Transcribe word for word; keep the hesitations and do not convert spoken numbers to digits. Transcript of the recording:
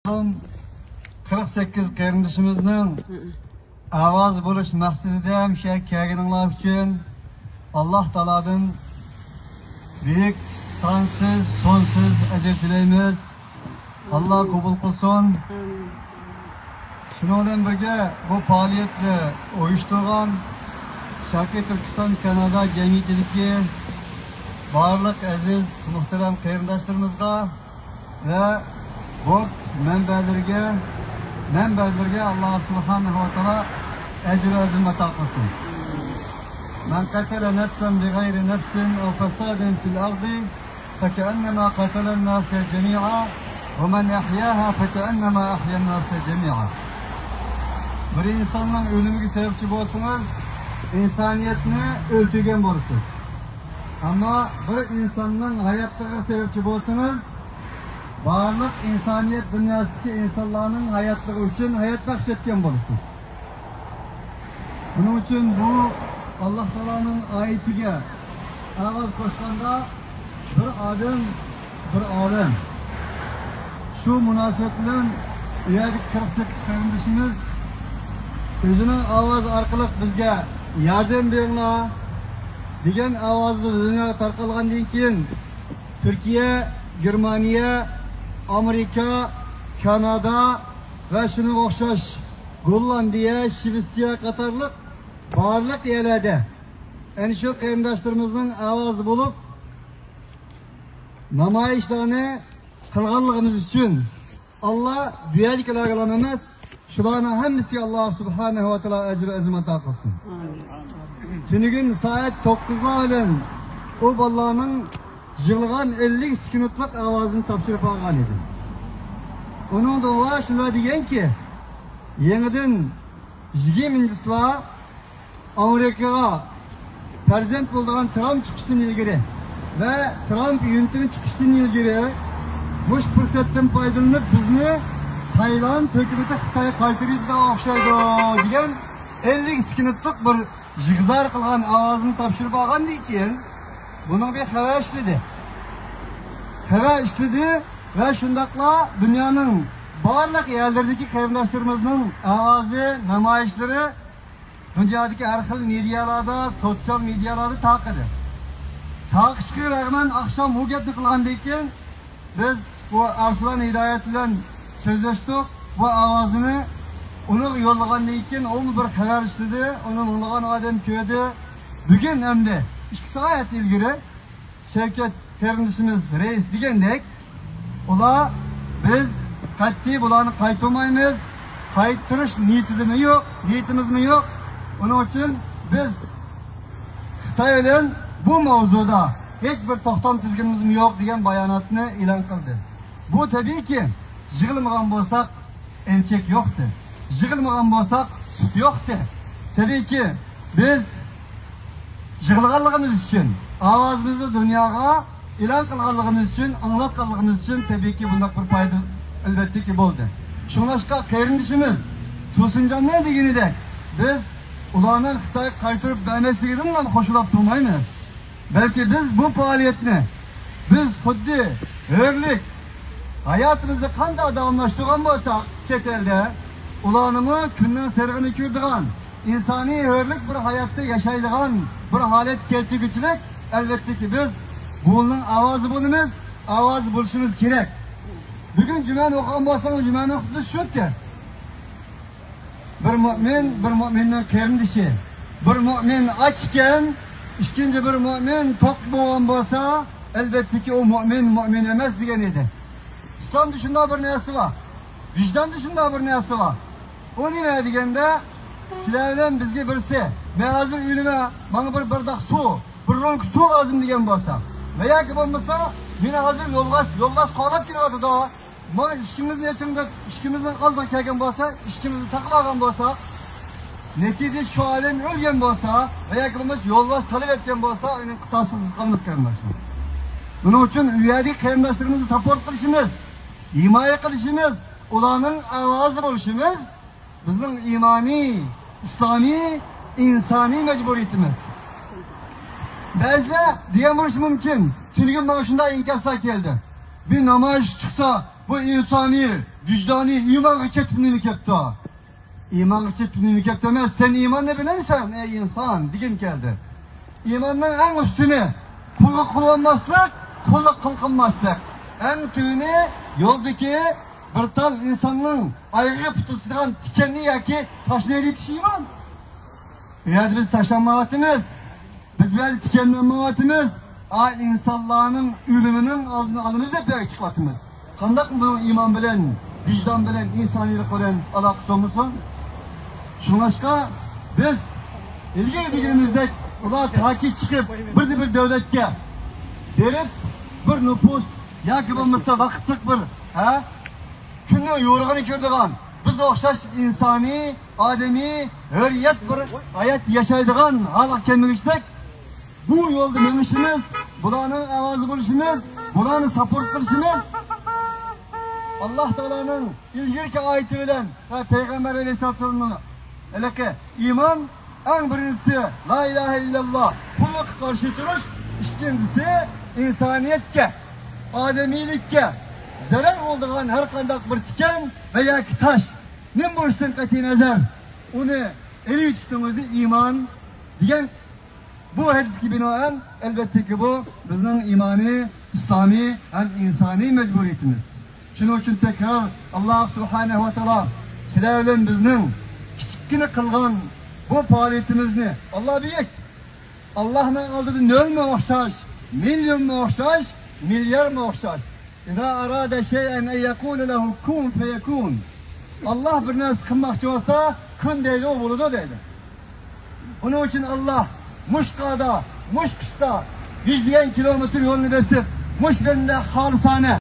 قىرىق سەككىز قېرىندىشىمىزنىڭ ئاۋاز بولۇش مەقسىتىدە مۇشۇ يەرگە كەلگىنىڭلار ئۈچۈن ئاللاھ تائالادىن بۈيۈك، سانسىز، سونسىز ئەجىر تىلەيمىز. ئاللاھ قوبۇل قىلسۇن. شۇنىڭ بىلەن بىرگە، بۇ پائالىيەتنى ئۇيۇشتۇرغان شەرقىي تۈركىستان كانادا جەمئىيىتىدىكى بارلىق ئەزىز، مۇھتەرەم قېرىنداشلىرىمىزغا ۋە بورت مەنبەلىرىگە، مەنبەلىرىگە ئاللاھ سۇبھانەھۇ ۋە تائالا ئەجرى ئەزىم ئاتا قىلسۇن. من قتل نفسا بغير نفس أو فساد في الأرض فكأنما قتل الناس جميعا ومن أحياها فكأنما أحيا الناس جميعا. بىر ئىنساننىڭ ئۆلۈمىگە سەۋەبچى بولسىڭىز، ئىنسانىيەتنى ئۆلتۈرگەن بولىسىز. ئەمما بىر ئىنساننىڭ ھاياتلىقىغا سەۋەبچى بولسىڭىز، بارلىق ئىنسانىيەت دۇنياسىدىكى ئىنسانلارنىڭ ھاياتلىقى ئۈچۈن ھايات بەخش ئەتكەن بولىسىز. بۇنىڭ ئۈچۈن بۇ ئاللاھ تائالانىڭ ئايىتىگە ئاۋاز قوشقاندا، بىر ئادەم، بىر ئالەم. شۇ مۇناسىۋەت بىلەن ئۇ يەردىكى قىرىق سەككىز قېرىندىشىمىز ئۆزىنىڭ ئاۋازى ئارقىلىق بىزگە ياردەم بېرىڭلار دېگەن ئاۋازى دۇنياغا تارقالغاندىن كېيىن، تۈركىيە، گېرمانىيە، ئامېرىكا، كانادا ۋە شۇنىڭغا ئوخشاش گوللاندىيە، شىۋېتسىيە قاتارلىق بارلىق يەرلەردە ئەنە شۇ قېرىنداشلىرىمىزنىڭ ئاۋازى بولۇپ، نامايىشلارنى قىلغانلىقىمىز ئۈچۈن ئاللا بۇ يەردىكىلەرگىلا ئەمەس، شۇلارنىڭ ھەممىسىگە ئاللا سۇبھانەھۇ ۋە تائالا ئەجرى ئەزىم ئاتا قىلسۇن. تۈنۈگۈن سائەت توققۇزلار بىلەن ئۇ بالىلارنىڭ يىغلىغان ئەللىك سېكۇنتلۇق ئاۋازىنى تاپشۇرۇپ ئالغان ئىدىم. ئۇنىڭدا ئۇلار شۇنداق دېگەنكى، يېڭىدىن يىگىرمىنچىسىلار ئامېرىكىغا پىرېزىدېنت بولىدىغان ترامپ چىقىشتىن ئىلگىرى ۋە ترامپ يۆنىتىمى چىقىشتىن ئىلگىرى مۇشۇ پۇرسەتتىن پايدىلىنىپ، بىزنى تايلاند ھۆكۈمىتى خىتايغا قايتۇرۇۋېتىدىغان ئوخشايدۇ، دېگەن ئەللىك سېكۇنتلۇق بىر يىغا زار قىلغان ئاۋازىنى تاپشۇرۇپ ئالغاندىن كېيىن، بۇنىڭ بىر خەۋەر ئىشلىدى. خەۋەر ئىشلىدى ۋە شۇنداقلا دۇنيانىڭ بارلىق يەرلىرىدىكى قېرىنداشلىرىمىزنىڭ ئاۋازى، نامايىشلىرى دۇنيادىكى ھەر خىل مېدىيالاردا، سوتسىيال مېدىيالاردا تارقىدى. تارقىشىغا رەغمەن، ئاخشام بۇ گەپنى قىلغاندىن كېيىن، بىز بۇ ئارسلان ھىدايەت بىلەن سۆزلەشتۇق. بۇ ئاۋازىنى ئۇنىڭغا يوللىغاندىن كېيىن، ئۇمۇ بىر خەۋەر ئىشلىدى. ئۇنى مىڭلىغان ئادەم كۆردى. بۈگۈن ئەمدى ئىككى سائەت ئىلگىرى شەۋكەت قېرىندىشىمىز رەئىس دېگەندەك، ئۇلار، بىز قەتئىي بۇلارنى قايتۇرمايمىز، قايتۇرۇش نىيىتىدىمۇ يوق، نىيىتىمىزمۇ يوق. ئۇنىڭ ئۈچۈن بىز خىتاي بىلەن بۇ ماۋزۇدا ھېچ بىر توختام تۈزگىنىمىزمۇ يوق، دېگەن باياناتنى ئېلان قىلدى. بۇ تەبىئىيكى، يىغلىمىغان بولساق، ئەلچەك يوقتى. يىغلىمىغان بولساق، سۈت يوقتى. تەبىئىيكى، بىز يىغلىغانلىقىمىز ئۈچۈن، ئاۋازىمىزنى دۇنياغا ئېلان قىلغانلىقىمىز ئۈچۈن، ئاڭلاتقانلىقىمىز ئۈچۈن تەبىئىيكى بۇنداق بىر پايدا ئەلۋەتتىكى بولدى. شۇڭلاشقا قېرىندىشىمىز تۇرسۇنجاننىڭ دېگىنىدەك، بىز ئۇلارنىڭ خىتايغا قايتۇرۇپ بەرمەسلىكىدىنلا خوشلاپ تۇرمايمىز. بەلكى بىز بۇ پائالىيەتنى، بىز خۇددى ھۆرلۈك ھاياتىمىزنى قانداق داۋاملاشتۇرغان بولساق چەت ئەلدە، ئۇلارنىمۇ كۈننىڭ سېرىقىنى كۆرىدىغان، ئىنسانىي ھۆرلۈك بىر ھاياتتا ياشايدىغان بىر ھالەتكە كەلتۈرگۈچىلىك، ئەلۋەتتىكى، بىز بۇنىڭ ئاۋازى بولىمىز، ئاۋازى بولۇشىمىز كېرەك. بۈگۈن جۈمەنى ئوقۇغان بولساڭ، جۈمەنى ئوقۇپ بىز شۇكى. بىر مۆمىن، بىر مۆمىننىڭ قېرىندىشى. بىر مۆمىن ئاچ ئىكەن، ئىككىنچى بىر مۆمىن توق بولغان بولسا، ئەلۋەتتىكى، ئۇ مۆمىن، مۆمىن ئەمەس دېگەن ئىدى. ئىسلامدا شۇنداق بىر نەرسە بار. ۋىجداندا شۇنداق بىر نەرسە بار. ئۇ نېمە دېگەندە، سىلەر بىلەن بىزگە بىرسى، مەن ھازىر ئۆلىمەن، ماڭا بىر بارداق سۇ، بىر رومكا سۇ لازىم دېگەن بولسا، ۋە ياكى بولمىسا، مېنى ھازىر يولۋاس، يولۋاس قوغلاپ كېلىۋاتىدۇ. ماڭا ئىشىكىمىزنى ئېچىڭ دەپ، ئىشىكىمىزنىڭ ئالدىغا كەلگەن بولسا، ئىشىكىمىزنى تاقىۋالغان بولسا، نەتىجىدە شۇ ئادەم ئۆلگەن بولسا، ۋە ياكى بولمىسا يولۋاس تالىۋەتكەن بولسا، ئۇنىڭ قىساسىمىز قالماس، قېرىنداشلار. بۇنىڭ ئۈچۈن ئۇ يەردىكى قېرىنداشلىرىمىزنى ساپورت قىلىشىمىز، ھىمايە قىلىشىمىز، ئۇلارنىڭ ئاۋازى بولۇشىمىز بىزنىڭ ئىمانىي، ئىسلامىي، ئىنسانىي مەجبۇرىيىتىمىز. بەزىلەر دېگەن بولۇشى مۇمكىن، تۈنۈگۈن ماڭا شۇنداق ئىنكاسلار كەلدى. بىر نامايىش چىقسا، بۇ ئىنسانىي، ۋىجدانىي ئىمانغىچە تۈنۈگۈن كەپتۇ. ئىمانغىچە تۈنۈگۈن كەپتۇ ئەمەس، سەن ئىماننى بىلەمسەن، ئەي ئىنسان، دېگىن كەلدى. ئىماننىڭ ئەڭ ئۈستۈنى، قۇللۇق قىلىۋالماسلىق، قۇللۇق قىلقىنماسلىق. ئەڭ تۆۋىنى يولدىكى بىر تال ئىنساننىڭ ئايىغىغا پۇتىسىدىغان تىكەننى ياكى تاشنى ئېلىۋېتىش ئىمان. بۇ يەردە بىز تاشلانمايۋاتىمىز. بىز بۇ يەردە تىكەنلەنمەيۋاتىمىز. ئا، ئىنسانلارنىڭ ئۆلۈمىنىڭ ئالدىنى ئالىمىز دەپ بۇ يەرگە چىقىۋاتىمىز. قانداق بۇ ئىمان بىلەن، ۋىجدان بىلەن، ئىنسانىيلىق بىلەن ئالاقىسى بولمىسۇن؟ شۇڭلاشقا بىز ئىلگىرى دېگىنىمىزدەك ئۇلار تاكى چىقىپ بىردە بىر دۆلەتكە بېرىپ بىر نوپۇس ياكى بولمىسا ۋاقىتلىق بىر، ھە، كۈننىڭ يورۇقىنى كۆرىدىغان، بىزگە ئوخشاش ئىنسانىي، ئادەمىي، ھۆرىيەت بىر ھايات ياشايدىغان ھالغا كەلمىگۈچىلىك، بۇ يولدا مېڭىشىمىز، بۇلارنىڭ ئاۋازى بولۇشىمىز، بۇلارنى ساپورت قىلىشىمىز، ئاللا تائالانىڭ ئىلگىرىكى ئايىتى بىلەن ۋە پەيغەمبەر ئەلەيھىسسالامنىڭ ھېلىقى ئىمان، ئەڭ بىرىنچىسى لا ئىلاھە ئىللاللا، قۇللۇققا قارشى تۇرۇش، ئىككىنچىسى ئىنسانىيەتكە، ئادەمىيلىككە زەرەر بولىدىغان ھەر قانداق بىر تىكەن ۋە ياكى تاش نېمە بولۇشىدىن قەتئىينەزەر، ئۇنى ئېلىۋېتىشنىڭ ئۆزى ئىمان دېگەن. بۇ ھەدىسكە بىنائەن، ئەلۋەتتىكى، بۇ بىزنىڭ ئىمانىي، ئىسلامىي ھەم ئىنسانىي مەجبۇرىيىتىمىز. شۇنىڭ ئۈچۈن تەكرار، ئاللا سۇبھانەھۇ ۋە تائالا سىلەر بىلەن بىزنىڭ كىچىككىنە قىلغان بۇ پائالىيىتىمىزنى، ئاللا بۈيۈك، ئاللانىڭ ئالدىدا نۆلمۇ ئوخشاش، مىليونمۇ ئوخشاش، مىليارمۇ ئوخشاش. إذا أراد شيئا أن يقول له كن فيكون. ئاللا بىر نەرسە قىلماقچى بولسا، كۈن دەيدۇ، ئۇ بولىدۇ دەيدۇ. بۇنىڭ ئۈچۈن ئاللا مۇشۇ قاردا، مۇشۇ قىشتا يۈزلىگەن كىلومېتىر يولنى بېسىپ، مۇشۇ بەندە خالىسانە